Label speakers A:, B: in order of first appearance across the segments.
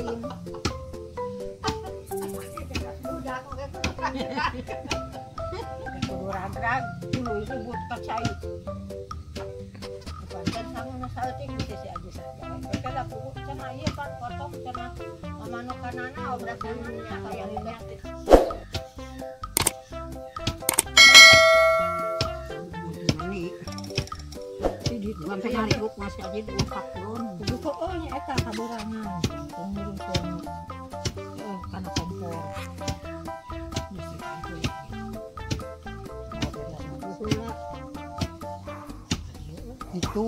A: Salim.
B: Budak oge kudu rag-rag tuluy ribut ka cai. Panten sangu saeutik bisa si Aji saja. Kada puguh cenah ieu pan potong cenah mamanukanana obrasanna kaya lihat.
A: Sampai ngaliruk masih aja di ungkap lon.
B: Buku oh nya eta kaborangan. Tunggu oh kana kompor.
A: Itu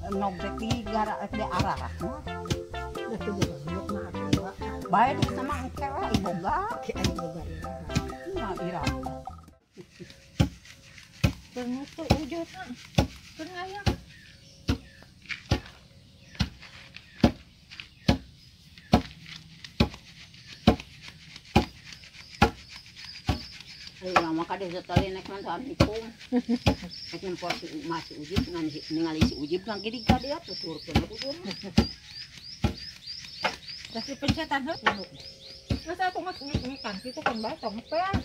A: nog teh gara di arah. Bae di sama engke we iboga.
B: Iboga
A: ira. Ira.
B: Ternyata ujurna. Keur ngayak.
A: Ayo lama ka desa tali nek man Assalamualaikum. Nek nempor si Mas Ujib ningali si Ujib nang gini ka dia tuturkeun ujurna.
B: Terus dipencetan heuh. Terus aku mah ngikan kitu kan bae tong ngepel.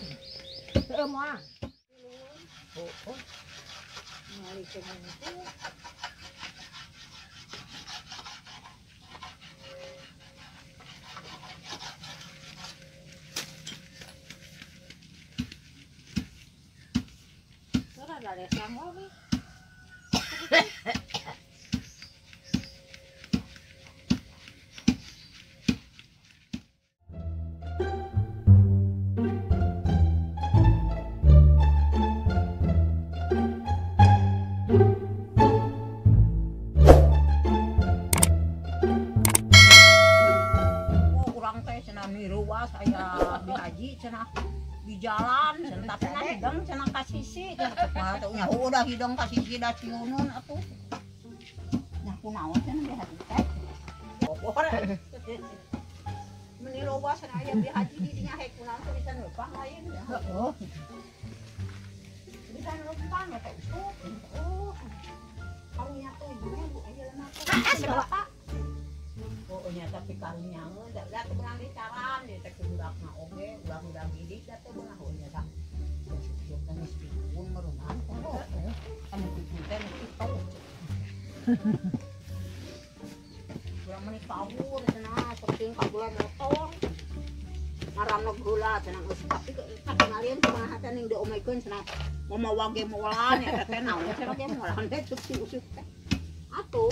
B: Heueuh moal. Oh. Ningali cenah itu. Ada sango nih.
A: Oh, urang teh cenah miruas aya dihaji cenah di jalan cenah tapi na hidung cenah ka sisi cenah teh nya udah hidung ka sisi da ciunun atuh. Nya kunaon cenah dihaji teh. Meni loba cenah aya dihaji di dinya hek kunaon teh bisa neupang lain.
B: Heeh.
A: Bisa neupang teh usuk. Oh. Karunya tuh ibunya Bu aya lemah teh. Oh nya tapi karunya da da teu beunang dicaran di teh budakna oge ulah-ulah gidik da teu beunang oh nya tah. Sok teh geus pikun meureunnan oh. Anu pikun teh nu kitu. Urang meni kabur cenah sok ting kabulan motor. Ngaramnog heula cenah geus tapi katingalieun kumaha teh ning diomekeun cenah momawa ge molan eta teh naon cenah ge molan teh cuk si usuk teh. Atuh